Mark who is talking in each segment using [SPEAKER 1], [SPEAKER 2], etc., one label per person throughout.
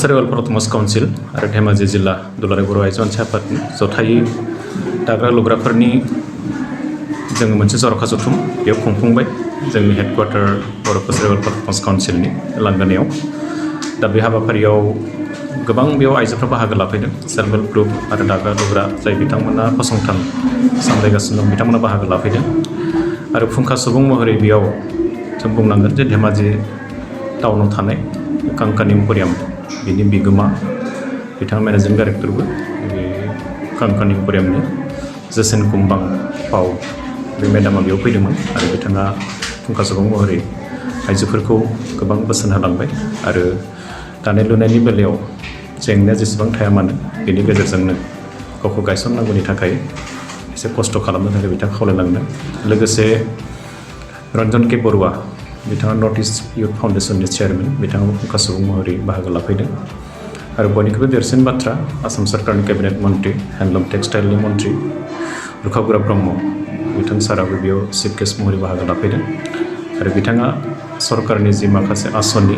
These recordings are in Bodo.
[SPEAKER 1] बरकसारि अट'नमास काउन्सिल आरो धेमाजि जिल्ला दुलाराय बर' आइजो अनसाय आफादनि जथायै दाग्रा लुग्राफोरनि जोङो मोनसे जर'खा जथुम बेयाव खुंफुंबाय जोंनि हेडक्वार्टार बरकसारि अट'नमास काउन्सिलनि लांगोनायाव। दा बे हाबाफारियाव गोबां बेयाव आइजोफ्रा बाहागो लाफैदों। सेल्फ हेल्प ग्रुप आरो दाग्रा लुग्रा जाय बिथांमोना फसंथान सामलायगासिनो दं बिथांमोना बाहागो लाफैदों। आरो फुंखा सुबुं महरै बेयाव जों बुंनांगोन जे धेमाजि टाउनाव थानाय कांकानि एम्प'रियाम बिनि बिगोमा बिथाङा मेनेजिं डाइरेक्टरबो बे कांकानि एम्प'रियामनि जेसेन कुम्बां पाव बे मेडामा बेयाव फैदोंमोन आरो बिथाङा फुंखा सुबुं महरै आइजोफोरखौ गोबां बोसोन होलांबाय आरो दानाय लुनायनि बेलायाव जेंनाया जेसेबां थाया मानो बेनि गेजेरजोंनो गावखौ गायसननांगौनि थाखाय एसे खस्थ' खालामनो थाखाय बिथाङा खावलायलांदों। लोगोसे रन्जन के बरुवा बिथाङा नर्थ इस्ट इउथ फाउन्डेसननि चेयारमेन बिथाङाबो फुंखा सुबुं महरै बाहागो लाफैदों। आरो बयनिख्रुइबो देरसिन बाथ्रा आसाम सरकारनि केबिनेट मन्त्रि हेन्डलुम टेक्सटाइलनि मन्त्रि रुखागुरा ब्रह्म बिथां साराबो बेयाव चिफ गेस्ट महरै बाहागो लाफैदों। आरो बिथाङा सरकारनि जि माखासे आसनि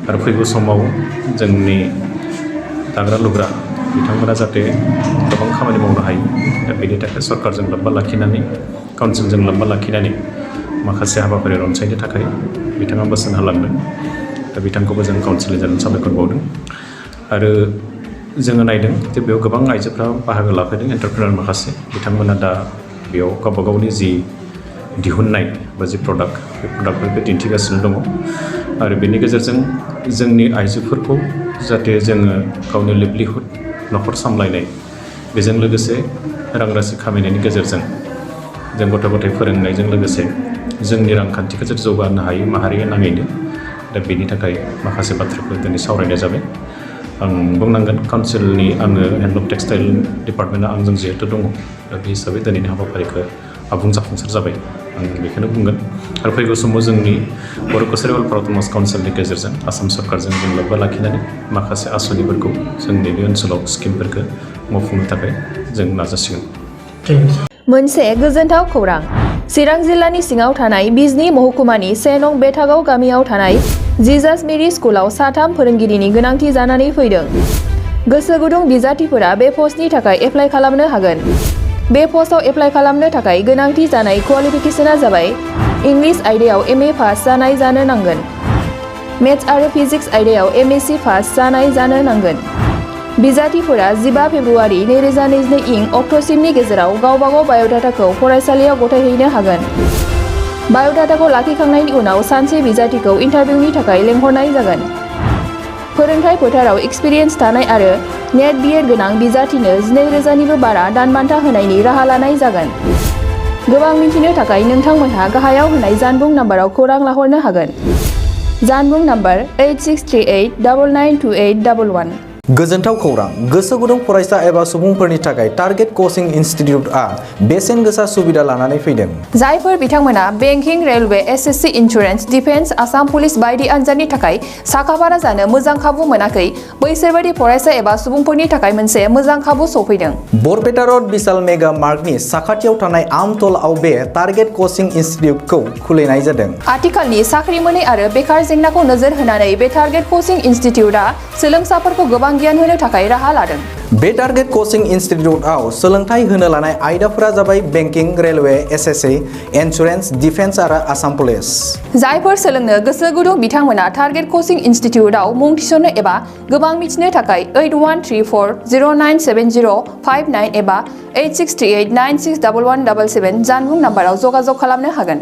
[SPEAKER 1] आरो फैगौ समाव जोंनि दाग्रा लुग्रा बिथांमोना जाहाथे गोबां खामानि मावनो हायो दा बेनि थाखाय सरकारजों लोब्बा लाखिनानै काउन्सिलजों लोब्बा लाखिनानै माखासे हाबाफारि रनसायनो थाखाय बिथाङा बोसोन होलांदों। दा बिथांखौबो जों काउन्सिलनि जानानै साबायखर बावदों। आरो जोङो नायदों जे बेयाव गोबां आइजोफ्रा बाहागो लाफैदों एन्टारप्रेनार माखासे बिथांमोना दा बेयाव गावबा गावनि जि दिहुननाय बा जि प्रडाक्ट बे प्रडाक्टफोरखौ दिन्थिगासिनो दङ। आरो बेनि गेजेरजों जोंनि आइजोफोरखौ जाहाथे जोङो गावनि लिभलिहुड न'खर सामलायनाय बेजों लोगोसे रां राशि खामायनायनि गेजेरजों जों गथ' गथाय फोरोंनायजों लोगोसे जोंनि रांखान्थिखौ जों जौगाहोनो हायो माहारिया नाङैनो। दा बेनि थाखाय माखासे बाथ्राफोर दिनै सावरायनाय जाबाय। आं बुंनांगोन काउन्सिलनि आङो हेन्डलुम टेक्सटाइल डिपार्टमेन्टआ आंजों जिहेतु दङ दा बे हिसाबै दिनैनि हाबाफारिखौ आबुं जाफुंसार जाबाय आं बेखौनो बुंगोन। आरो फैगौ समाव जोंनि बरकसारि अट'नमास काउन्सिलनि गेजेरजों आसाम सरकारजों जों लोब्बा लाखिनानै माखासे आसनिफोरखौ जोंनि बे ओनसोलाव स्किमफोरखौ मावफुंनो थाखाय जों नाजासिगोन।
[SPEAKER 2] मोनसे गोजोनथाव खौरां चिरां जिल्लानि सिङाव थानाय बिजनी महकुमानि 1 नं बेथागाव गामियाव थानाय जिजास मेरि स्कुलाव साथाम फोरोंगिरिनि गोनांथि जानानै फैदों। गोसो गुदुं बिजाथिफोरा बे पस्टनि थाखाय एप्लाइ खालामनो हागोन। बे पस्टआव एप्लाइ खालामनो थाखाय गोनांथि जानाय क्वालिफिकेशना जाबाय इंलिश आयदायाव MA पास जानाय जानो नांगोन। मेथ्स आरो फिजिक्स आयदायाव MSc पास जानाय जानो नांगोन। बिजाथिफोरा 15 फेब्रुवारि 2022 इं अक्ट'सिमनि गेजेराव गावबागाव बाय'डाटाखौ फरायसालियाव गथायहैनो हागोन। बाय'डाटाखौ लाखिखांनायनि उनाव सानसे बिजाथिखौ इन्टारभिउनि थाखाय लेंहरनाय जागोन। फोरोंथाय फोथाराव एक्सपिरियेन्स थानाय आरो नेट BEd गोनां बिजाथिनो 12,000निबो बारा दानबान्था होनायनि राहा लानाय जागोन। गोबां मिथिनो थाखाय नोंथांमोनहा गाहायाव होनाय जानबुं नाम्बाराव खौरां लाहरनो हागोन। जानबुं नाम्बार 8638992811।
[SPEAKER 3] गोजोनथाव खौरां गोसो गुदुं फरायसा एबा सुबुंफोरनि थाखाय टारगेट कचिं इनस्टिट्यूटआ बेसेन गोसा सुबिदा लानानै फैदों।
[SPEAKER 2] जायफोर बिथांमोना banking, railway, SSC, insurance, defence, Assam police बायदि आनजादनि थाखाय साखाफारा जानो मोजां खाबु मोनाखै बैसोर बायदि फरायसा एबा सुबुंफोरनि थाखाय मोनसे मोजां खाबु सफैदों।
[SPEAKER 3] बरपेटा रोड विशाल मेगा मार्टनि साखाथियाव थानाय आमतलाव बे टारगेट कचिं इनस्टिट्यूटखौ खुलिनाय जादों।
[SPEAKER 2] आथिखालनि साख्रि मोनै आरो बेकार जेंनाखौ नोजोर होनानै बे टारगेट कचिं इनस्टिट्यूटआ सोलोंसाफोरखौ गोबां गियान होनो थाखाय राहा लादों।
[SPEAKER 3] बे टारगेट कचिं इनस्टिट्यूटआव सोलोंथाइ होनो लानाय आयदाफोरा जाबाय banking, railway, SSC, insurance, defence आरो आसाम पुलिस। जायफोर
[SPEAKER 2] सोलोंनो गोसो गुदुं बिथांमोना टारगेट कचिं इनस्टिट्यूटआव मुं थिसननो एबा गोबां मिथिनो थाखाय 8134097059 एबा 8638961177 जानबुं नाम्बाराव जगाजग खालामनो हागोन।